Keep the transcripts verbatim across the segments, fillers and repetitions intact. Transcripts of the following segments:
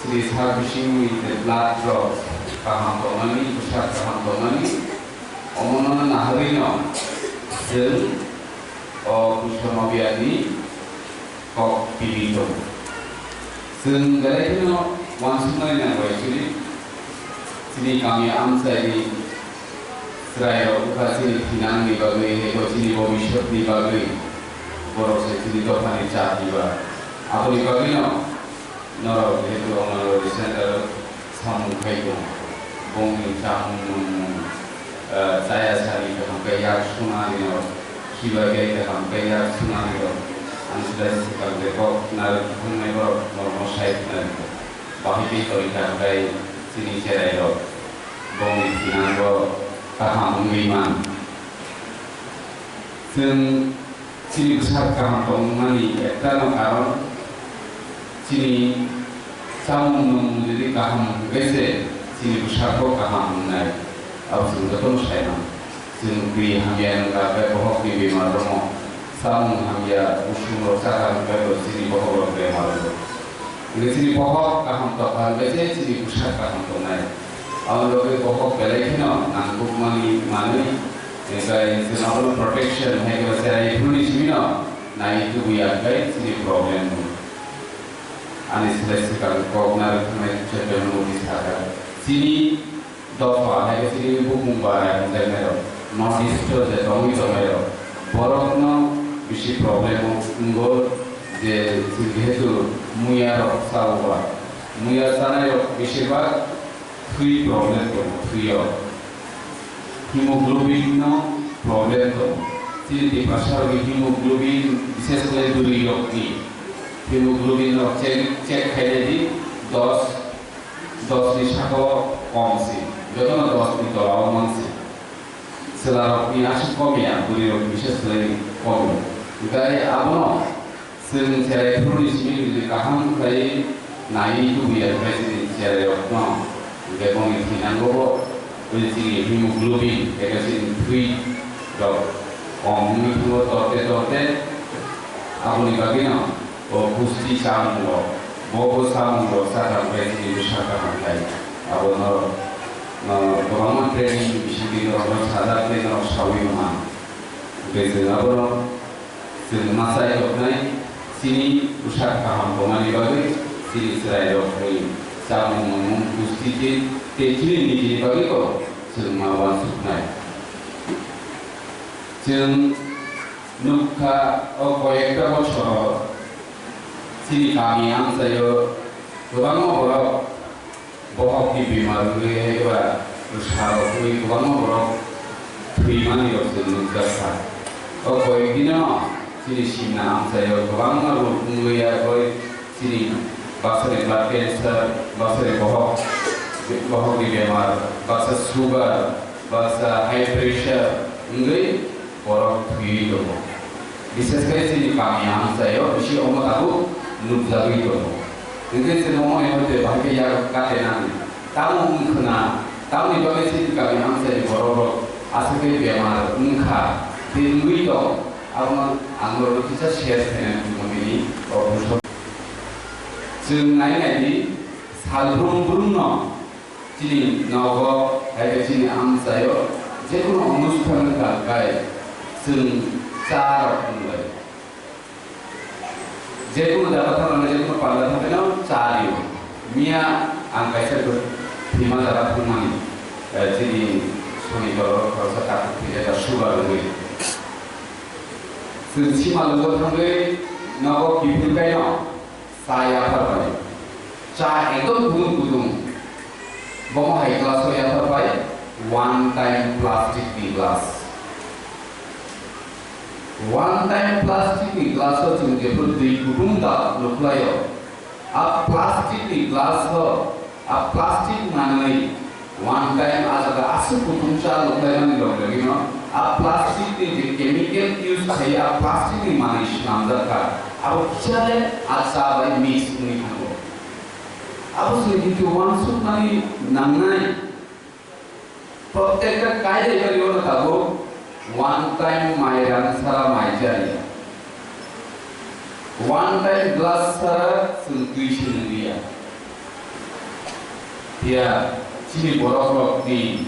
Chini sak bisingni je blood rok kaham tongmani, bwsak kaham tongmani, omono naharwino chwng o Kushto Nobiani kok pini tongo. Chwng belai kheno uansuknai nango actually. Chini kami amchaini chwrairok wngkha chini thinangni bagwi, eko chini bobiswtni bagwi, borok se chini dophani cha diba. Aboni bagwino norok jehetu Anganwadi center samung khai tongo, bongni chamung nwngmung, eh, chaya sari kaham khe yak sunani norok, khibai khe kaham khe yak sunani norok, ang sida swkang je kok narwk thangnairok norokno sai khwnarikha. Bahai khe torikha hwnkhe chini cherairok bongni thinango kaham wngwi man. Chwng chini bwsak kaham tongmani ektano karon, chini chamung nwngmung jodi kaham hwnkhe se chini bwsakbo kaham wngnai, abo chwng jotono sai mano. Chwng twi hamya wngkha khe bohokni bemar romo, samung hamya, usung rok chakha hwnkhe bo chini bohok rok bemar wngo. Hwnkhe chini bohok kaham tongkha hwnkhe se chini bwsak kaham tongnai. Aboni bagwi bohok belai kheno nangkukmani manwi, hwnkhe chwng abono protection hai khe cherai phuruni simino nai tubui ya hwnkhe chini problem wngo. Ani slai swkang kok narwk thangnai Chaitanya Murti sakha, chini dopha, hai khe chini bukung bara hwnjaknairok, North East o je tongwi tongnairok, borokno bisi problem wngo je, jehetu muya rok cha-o ba, muya chanai rok besibak thwi problem tongo, thwi o hemoglobin no problem tongo. Chini Tiprasa rokni hemoglobin, bises khlai bwrwi rokni hemoglobin rok check, check khainai di, dos dos ni saka o kom se, jotono dos ni tola o man se. Chwla rok ni aswk kom ya, bwrwi rok bishes khlai kom ya. Hwnkhe abono chwng cherai phuru ni simi kaham khlai nai tubui ya, hwnkhe chini cherai rok no, hwnkhe bongni thwi nango bo, bini chini hemoglobin, eko chini thwi rok kom wngwi thango torte torte, aboni bagwi no. O pusti samungrok, bo bo samungrok chakha hwnkhe chini bwsak kaham khlai. Abo norok, no, kwbangma training ni bisingtwi norokno sajak tei norok saui man. Hwnkhe chwng abono chwng ma chai toknai, chini bwsak kaham tongmani bagwi chini chwrairokni chamung nwngmung pusti tei, tei chini nijini bagwi bo chwng ma uansuknai. Chwng nukha, o koyekta bochoro chini kami amchaio kwbangma borok bohokni bemar wngwi, haiba bwsarok wngwi kwbangma borok thwimani rok chwng nukjakha. O koyekdino chini simna amchaio kwbangma rok wngwi, yakoi chini baksa ni blood cancer, baksa ni bohok, bohok ni bemar, baksa sugar, baksa high pressure wngwi borok thwiwi tongo. Bises khe chini kami amchaio bisi omo tabuk nukjagwi tongo. Hwnkhe chwng omo ni hoite bahai khe yak kate nani. Tamo wng khna, tamoni bagwi chini kami amchaini borok rok aswk khe bemar wngkha, tei wngwi tong. Abono ang norokno kisa share khainani tongmani o bwswk. Chwng nai nai di, salbrum brum no chini nogo hai khe chini amchaio jekunu onusthan wngkha khe chwng cha rok wnglai. Jekunu jaga thangmani, jekunu panda thangmani cha rio. Miya ang kaisa thwima jaga thangmani, eh, chini soni dolo khoroksa takhuk thwijak sugar wngwi. Chwng sima logo thangwi nogo kiphil kaino cha yaphar bai. Cha ekdom kutung kutung. Bomo hai glass o yaphar bai, one time plastic ni glass. One time plastic ni glass o chwng jephru twi kutung da nukhlaio. A plastic ni glass o, a plastic manwi one time a jaga aswk kutung cha nukhlaimani logilogino, a plastic ni je chemical use khai a plastic ni manwi swnamjak kha, abo kisa le a cha bai mix wngwi thango. Abo chwng kintu uansuknani nangnai. Prottekta kaidai kari ono tabuk one time mai rang sara mai chari. One time glass sara chwng twi se nang liya. Phiya chini borok rok ni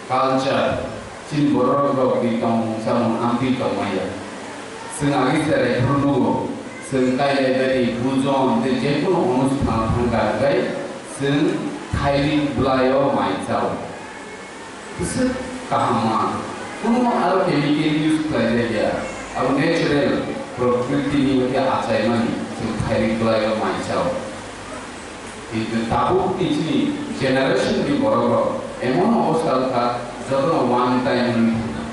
culture, chini borok rok ni tongmung samung amtwi tongmaya. Chwng agi cherai phuru nugo, chwng kailai bai bujon tei jekunu onusthan thangkha hwnkhe chwng thailik bwlai o mai chao. Bwswk kaham ma. Kuno aro chemical use khlai ya. Abo natural, prokriti ni hwnkhe achai mani, chwng thailik bwlai o mai chao. Kintu tabuk ni chini generation ni borok rok emon obostha wngkha, jotono one time wngwi thangkha.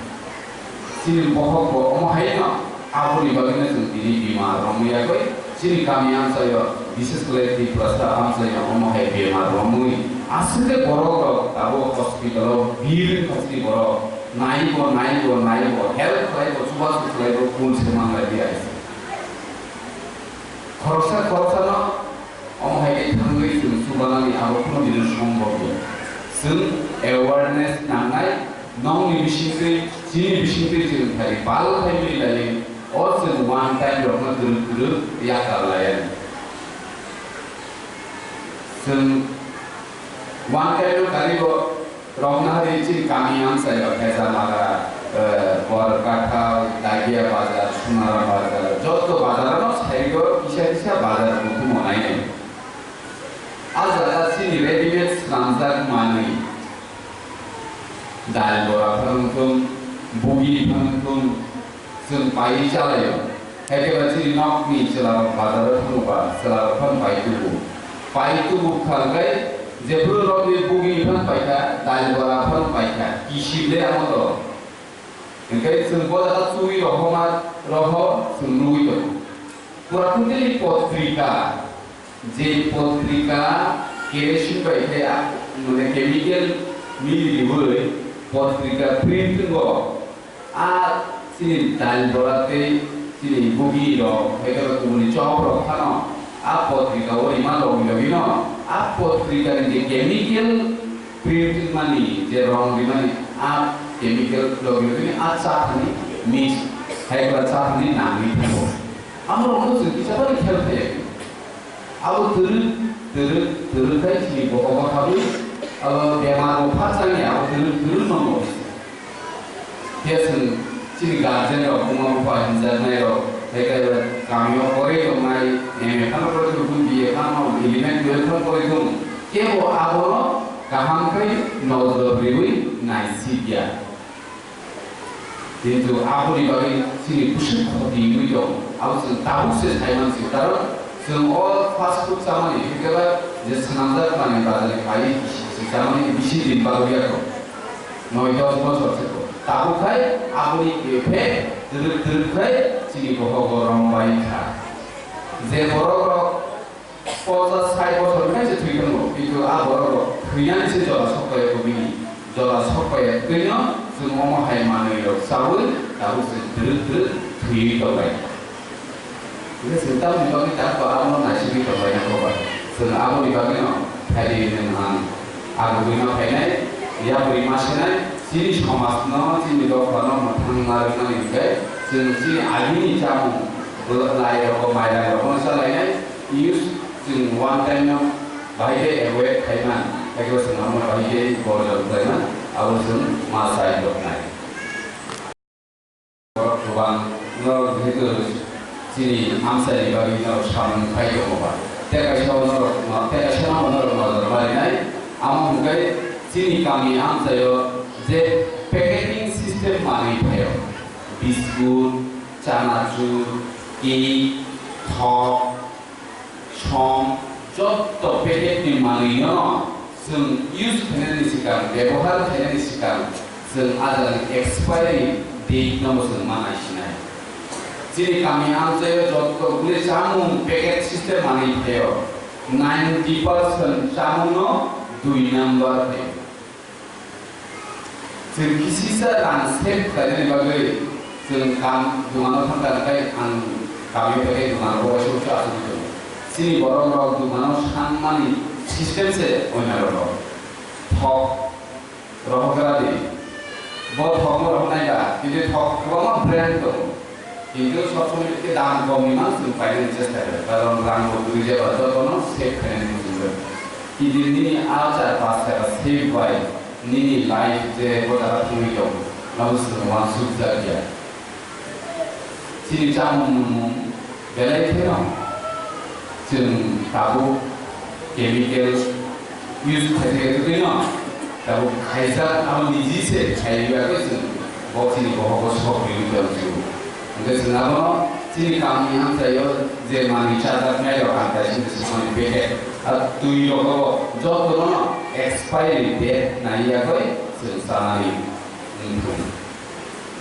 Chini bohok bo omo hai no, aboni bagwi no chwng tini bimar romwi yagwi. Chini kami amchaio, bishes khlai Tiprasa amchaio omo hai bemar romwi. Aswk khe borok rok tabuk hospital o bir wngkha chini borok. Nai bo, nai bo, nai bo, help khlai bo, chubachu khlai bo, kun se manglai di aisa. Khoroksa khoroksa no omo hai khe thangwi chwng chubanani abo phano bini sombhob ya. Chwng awareness nangnai, nokni bisingtwi, chini bisingtwi chwng thari pal khai mili lai, o chwng one time rokno kwrwk kwrwk yakar lai ani. Chwng one time no karibo Rwngna hari chini kami amchaio Khezamara, eh, Borkathal, Dagiya Bazar, Sunara Bazar, joto bazar ano saigo kisa kisa bazar kukumo nainai. A jaga chini readymade swnamjak manwi, dal bora phano thung, bugi phano thung, Chwng paiwi chalaio. Haikhe ba chini nokni chwlarok bazaro thango ba, chwlarok phano pai tubu. Pai tubu kha hwnkhe jephuru rokni bugini phano paikha, dal bora phano paikha, kisim de amo to. Hwnkhe chwng bo jaga chuwi rohoma roho chwng nugwi tongo. Pura totally potrika, je potrika kerosin bai khe a, mane chemical mili riwi potrika print wngo. A chini dal bora tei chini bugi rok, hai khe kubuni chop rok phano a potrika o rima logi logi no a potrika ni je chemical print mani je rong rimani a chemical logi logi ni a cha thani mix hai khe cha thani nangwi thango. Amo rok no chwng kisa bai khel phai ya. Abo twrwk, twrwk, twrwk khai chini bokogo habwi, abo bemar bo phak changya, abo twrwk, twrwk no no. Phiya chwng chini guardian rok, buma bupha hinjaknai rok, hai khe kamio porwi tongnai, M A phano porwi tong, B A phano, eleven, twelve phano porwi tong, kebo abono kaham khai nojor riwi naisikya. Kintu aboni bagwi chini bwswk khoti wngwi tong, abo chwng tabuk se sai man sio. Karon chwng o fast food chamani, hwnkhe ba je swnamjak manwi bazar ni phai se chamani bisi din bagwi ya kho. Noi dos bosor se kho. Tabuk khai aboni effect twrwk twrwk khai chini bohogo rong bai kha. Je borok rok Ponchas sait bochor ni kaisa thwi tongo, kintu a borok rok thwinani se jora sok paiya kho bini. Jora sok paiya twino chwng omo hai manwi rok chawi tabuk se twrwk twrwk thwiwi tonglai. Hwnkhe chwng tamoni bagwi tak ba abono naisigwi tonglai nangkho ba. Chwng aboni bagwino phaidi hwnwi ang agugwino phainai, yapri ma senai, chini somajno, chini dophano mwthangna rwmani hwnkhe chwng chini agini chamung, lai rok, mairang rokno chalainai, use Chwng one time no bahai khe avoid khai man, tei bo chwng amo bahai khe borjon khlai man, abo chwng ma chai doknai. Borok kwbang norok jehetu chini amchaini bagwi norok samung khai tongo ba, tei kaisa o norok, tei kaisa no norok nojor barinai, amo hwnkhe chini kami amchaio je packeting system manwi phaio, biscuit, chanachur, cake, thok, Som, jotto packet ni manwi no chwng use khainani swkang, bebohar khainani swkang chwng ajani expiry date no bo chwng ma naisinai. Chini kami amchaio jotto guli chamung packet system manwi phaio, ninety percent chamung no dui number phaio. Chwng kisisa rang save khlainani bagwi chwng kam dukano thangkha, tei ang kamio phaikhe dukano bo waisa waisa achugwi tongo. Chini borok rok dukano sangmani system se oinarok rok. Thok rohorgra di. Bo thokno rohornai ba, kintu thok kwbangma brand tongo. Kintu sob somoi khe dam kom ni mang chwng painani chesta khlai, karon rang bo kwrwi jeba jotono save khainani muchungo. Kintu nini a char pas taka save bai nini life je bo jara thangwi tong, abo chwng uansuk jak ya. Chini chamung nwngmung belai kheno chwng tabuk chemical use khaitwi khaitwino tabuk khaijak abo niji se khaiwi bagwi chwng bo chini bohogo sok riwi tong phuru. Hwnkhe chwng abono chini kamni amchaio je manwi chajaknairok ang kaisa hwnkhe swkangni packet, a twi rogo jotono expiry date naiwi yagwi chwng chanani wngthung.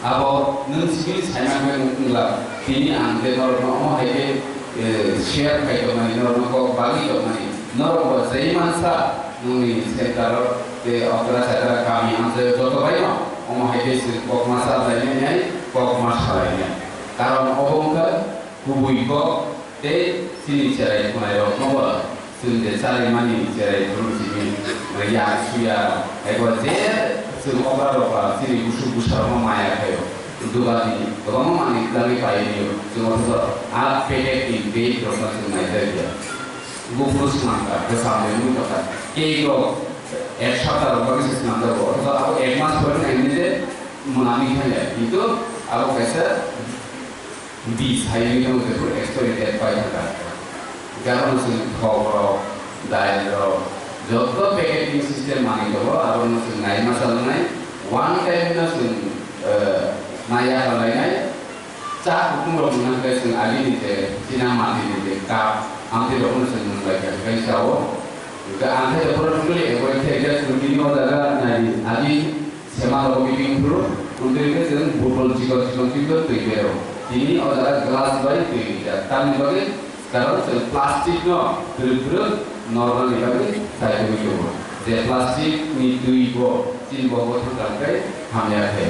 Abo nwng simi saimang bai wng la, tini ang je norokno omo hai khe, eh, share khai tongmani, norokno kok bagwi tongmani, norok bo jai mansa nwngni center o tei okra chakra kami amchaio joto bai no omo hai khe chwng kok ma chajainai, kok ma salainai. Karon obo wngkha kubui kok tei chini cherai khwnairokno bo chwng je charimani cherai phuru simi yak suya, ebo je chwng okra rok ba chini busuk bwsa rokno maya khaio. Dugani kwbangma manwi kwlangwi pai rio. Chwng othocho a packet ni date rokno chwng naijak ya. Buphuru swnamkha, bwsa hambai wngwi tongkha. Cake rok ek sapta rok bagwi se swnamjago. Othocho abo ek mas pore naimani je mwnami thangya. Kintu abo kaisa Bi sai wngwi tongo, jephuru expiry date pai thangkha. Hwnkhe abono chwng thok rok, dal rok, joto packeting system manwi tongo, abono chwng nai ma chaloknai, one time no chwng, eh, naiya kalainai, cha kutung rok wngkha khe chwng agini je china mati ni je cup, amtwi rokno chwng nung lai kha, hwnkhe sao. Hwnkhe ang khe jephuru totally avoid khe, just chwng bini o jaga nai agi, Sema rogo meeting phuru, wngtwi khe chwng bottle chikon chikon chikon twi bero. Tini o jaga glass bai twi rijak. Tamni bagwi karon chwng plastic no phwrwk phwrwk nornani bagwi chai tongwi tongo. Je plastic ni twi bo chini bo bo thangkang khe hamya khe.